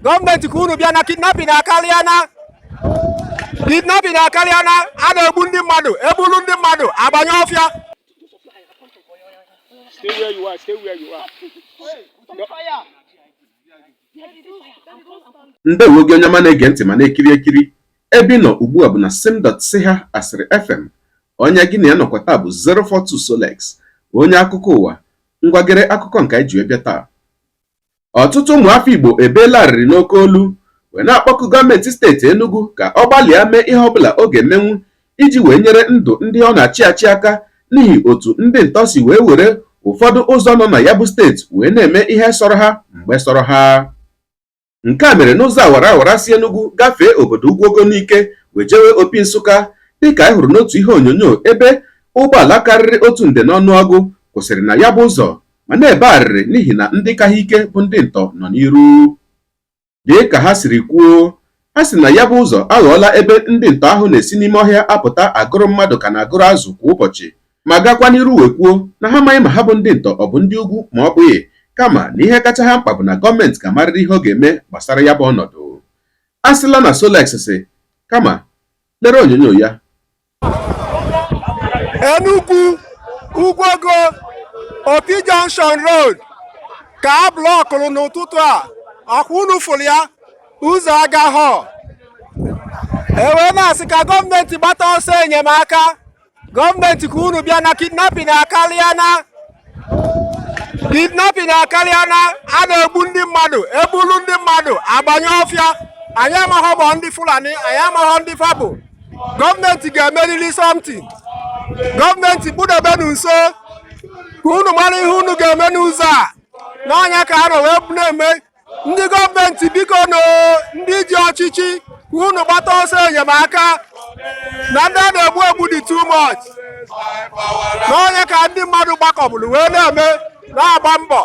Gọọmenti, ka unu bịa na kidnapping akarịa, na kidnapping akarịa, na a na-egbu ndị mmadụ, egbulu ndị mmadụ agbanye ọfịa. Stay where you are. Stay where you are. Ndewo gị onye ọma na-ege ntị ma na-ekiri ekiri. Ebe ị nọ ugbu a bụ na sim.si ha asịrị FM. Onye gị na ya nọkwa taa bụ 042 Solex, onye akụkọ ụwa. Ngwagere akụkọ nke anyị ji wee bịa taa. Ọtụtụ ụmụafọ Igbo ebeela arịrị n'oke olu wee na-akpọku gọọmenti steeti Enugu ka ọ gbalịa mee ihe ọbụla ọ ga-emenwu iji wee nyere ndụ ndị ọ na-achị achị aka, n'ihi otu ndị ntọ si wee were ụfọdụ ụzọ nọ na ya bụ steeti wee na-eme ihe sọrọ ha mgbe sọrọ ha. Nke a mere n'ụzọ awara awara si Enugu gafee obodo Ugwogo n'ike wee jewe Opi Nsụka, dịka anyị hụrụ n'otu ihe onyonyo ebe ụgbọala karịrị 1000 n'ọnụọgụ kwụsịrị na ya bụ ụzọ ma na-ebe arịrị n'ihi na ndị ka ha ike bụ ndị ntọ nọ n'iru. Dị ka ha siri kwuo, ha sị na ya bụ ụzọ aghọọla ebe ndị ntọ ahụ na-esi n'ime ọhịa apụta agụrụ mmadụ ka na-agụrụ azụ kwa ụbọchị, ma gakwa n'iru wee kwuo na ha amaghị ma ha bụ ndị ntọ ọ bụ ndị ugwu ma ọ bụghị, kama na ihe kacha ha mkpa bụ na gọọmenti ga-amarịrị ihe ọ ga-eme gbasara ya bụ ọnọdụ. A sịla na Solex sị, kama lere onyonyo ya. Enugu Ugwogo Opi Junction Road ka a blọkụrụ n'ụtụtụ a. Ọkwa unu fụrụ ya, ụzọ agaghọ. Ewee na-asị ka gọọmenti gbata ọsọ enyemaka. Gọọmenti, ka unu bịa na kidnapping akarịa, na kidnapping akarịa, na a na-egbu ndị mmadụ, egbulu ndị mmadụ agbanye ọfịa. Anyị amaghọ ma ndị Fulani, anyị amaghọ ndị fa bụ. Gọọmenti ga-emeriri something. Gọọmenti, kpụdebenu nso ka unu mara ihe unu ga-eme n'ụzọ a n'ọnya ka a nọ wee na-eme. Ndị gọọmenti, biko no, ndị ji ọchịchị, ka unu gbata ọsọ enyemaka na ndị a na-egbu egbu dị too much. N'ọnya ka ndị mmadụ gbakọbụrụ wee na-eme, na-agba mbọ.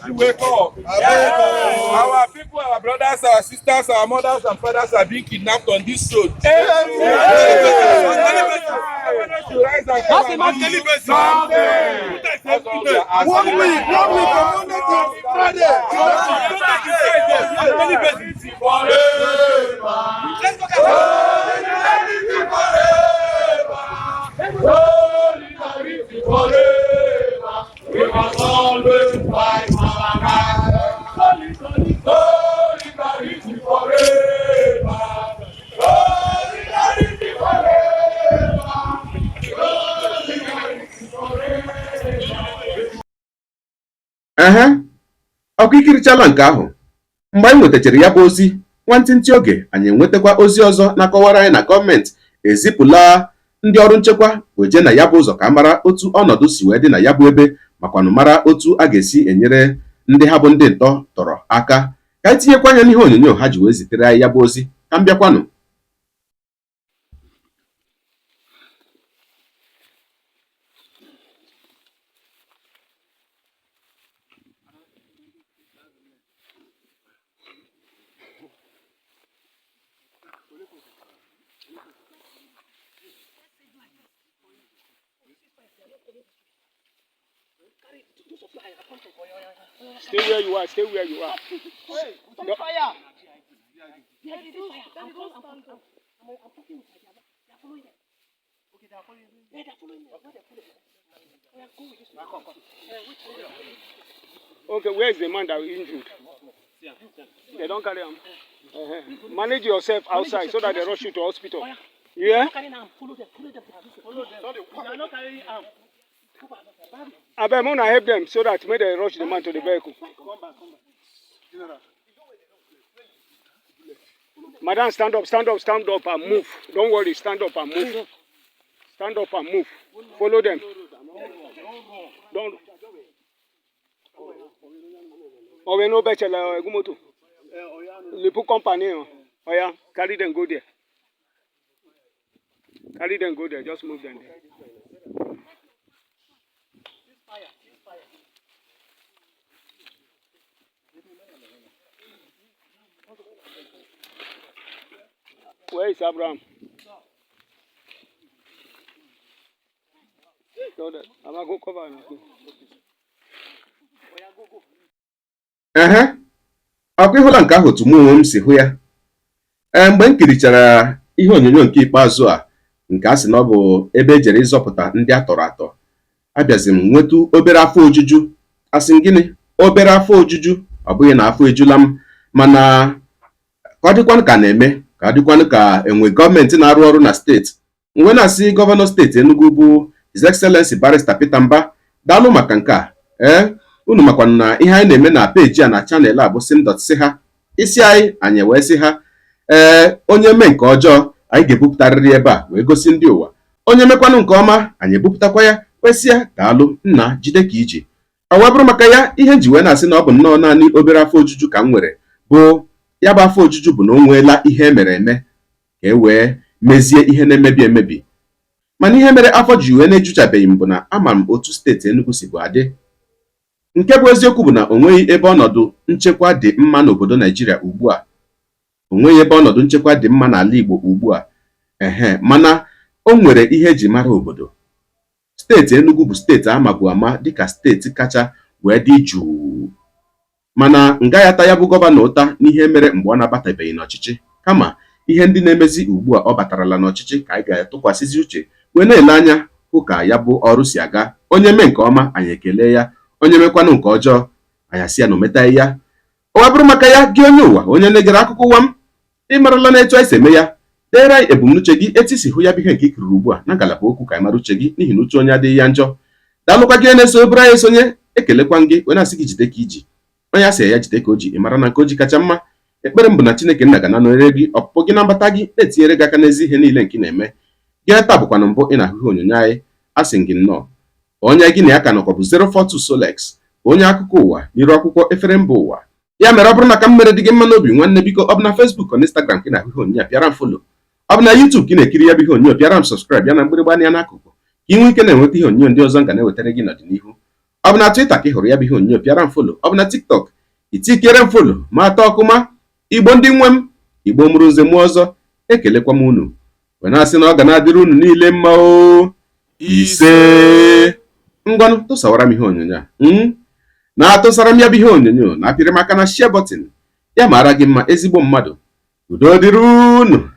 Wake up. Our people, our brothers, our sisters, our mothers and fathers are being kidnapped on this road. Rise and come and do something. One week, one week from Monday to Friday. Solidarity forever. We must always fight for our right. Solidarity forever. Solidarity forever. Solidarity forever. Ehe, ọkwa ikirichala nke ahụ. Mgbe anyị nwetachara ya bụ ozi, nwantịntị oge anyị enwetakwa ozi ọzọ na-akọwara anyị na gọọmenti ezipụla ndị ọrụ nchekwa wee jee na ya bụ ụzọ ka a mara otu ọnọdụ si wee dị na ya bụ ebe, makwanụ mara otu a ga-esi enyere ndị ha bụ ndị ntọ tọrọ aka. Ka anyị tinyekwa anya n'ihe onyonyo ha ji wee zitere anyị ya bụ ozi. Ka m bịakwanụ. Stay where you are. Stay where you are. Okay, where is the man that injured? They don't carry him. Manage yourself outside so that they rush you to hospital. Yeah? Abeg, una help them so that may they rush the man to the vehicle. Madam, stand up, stand up, stand up and move. Don't worry, stand up and move. Stand up and move. Follow them. Don't. Owe no bechele egumoto. Lipu company. Oya, carry them go there. Carry them go there. Just move them there. Where is Abraham? Tell that. I'm gonna go cover him. Ehe, ọkwa ịhụla nke ahụ otu mụ onwe m si hụ ya. Ee, mgbe m kirichara ihe onyonyo nke ikpeazụ a, nke a sị na ọ bụ ebe ejere ịzọpụta ndị a tọrọ atọ, abịazi m nwetụ obere afọ ojuju. Asị m gịnị? Obere afọ ojuju. Ọ bụghị na afọ ejula m, mana ka ọ dịkwanụ ka na-eme, ka ọ dịkwanụ ka enwe gọọmenti na-arụ ọrụ na steeti. M wee na-asị gọvanọ steeti Enugu bụ His Excellency Barrister Peter Mbah, daalụ maka nke a. Ee, unu makwanụ na ihe anyị na-eme na peji a na channel a bụ sim.si ha isi anyị, anyị wee sị ha, ee, onye mee nke ọjọọ anyị ga-ebupụtarịrị ebe a wee gosi ndị ụwa. Onye mekwanụ nke ọma anyị ebupụtakwa ya kwesị ya, daalụ nna, jide ka iji. Ọ wee bụrụ maka ya ihe nji wee na-asị na ọ bụ nnọọ naanị obere afọ ojuju ka m nwere, bụ ya bụ afọ ojuju bụ na o nweela ihe emere eme ka e wee mezie ihe na-emebi emebi. Mana ihe mere afọ ji wee na-ejuchabeghị m bụ na ama m otu steeti Enugu si bụ adị. Nke bụ eziokwu bụ na o nweghị ebe ọnọdụ nchekwa dị mma n'obodo Naijiria ugbu a. O nweghị ebe ọnọdụ nchekwa dị mma n'ala Igbo ugbu a. Ehe, mana o nwere ihe eji mara obodo. Steeti Enugu bụ steeti amabu ama dịka steeti kacha wee dị jụụ. Mana nga ya ata ya bụ gọvanọ ụta n'ihe mere mgbe ọ na-abatabeghị n'ọchịchị, kama ihe ndị na-emezi ugbu a ọ batarala n'ọchịchị ka anyị ga-atụkwasịzi uche wee na-ele anya hụ ka ya bụ ọrụ si aga. Onye mee nke ọma anyị ekele ya, onye mekwanụ nke ọjọọ anyị asị ya na o metaghị ya. O wee bụrụ maka ya, gị onye ụwa, onye na-egere akụkọ ụwa m, ị marala na etu anyị si eme ya. Deere anyị ebumnuche gị, etu isi hụ ya bụ ihe nke ikiriri ugbu a na ngalaba okwu, ka anyị mara uche gị, n'ihi na uche onye adịghị ya njọ. Daalụkwa gị na-eso eburu anyị esonye, ekelekwa gị wee na-asị gị jide ka iji. Onye a sị ya jide ka o ji, ị mara na nke o ji kacha mma. Ekpere m bụ na Chineke nna ga na-anọnyere gị, ọpụpụ gị na mbata gị, na-etinyere gị aka n'ezi ihe niile nke ị na-eme. Gị taa bụkwanụ mbụ ị na-ahụ ihe onyonyo anyị, asị gị nnọọ. Onye gị na ya ka nọkwa bụ 042 Solex, onye akụkọ ụwa n'iru akwụkwọ efere mba ụwa. Ya mere ọ bụrụ na ka m mere dị gị mma n'obi, nwanne, biko, ọ bụ na Facebook ọ na Instagram ka ị na-ahụ ihe onyonyo a, pịara m follow. Ọ bụ na YouTube ka ị na-ekiri ya bụ ihe onyonyo, pịara m subscribe ya na mgbịrịgba anya n'akụkụ, ka ị nwee ike na-enweta ihe onyonyo ndị ọzọ m ga na-ewetara gị n'ọdịnihu. Ọ bụ na Twitter ka ị hụrụ ya bụ ihe onyonyo, pịara m follow. Ọ bụ na TikTok, itikere m follow ma atọ ọkụma. Igbo ndị nwe m, Igbo mụrụ nze mụọ ọzọ, ekelekwa m unu wee na-asị na ọ ga na-adịrị unu niile mma o. Ise. Ngwanụ, tụsawara m ihe onyonyo a, na-atụsara m ya bụ ihe onyonyo, na-apịrị m aka na share button. Ya mara gị mma, ezigbo mmadụ. Udo dịrị unu.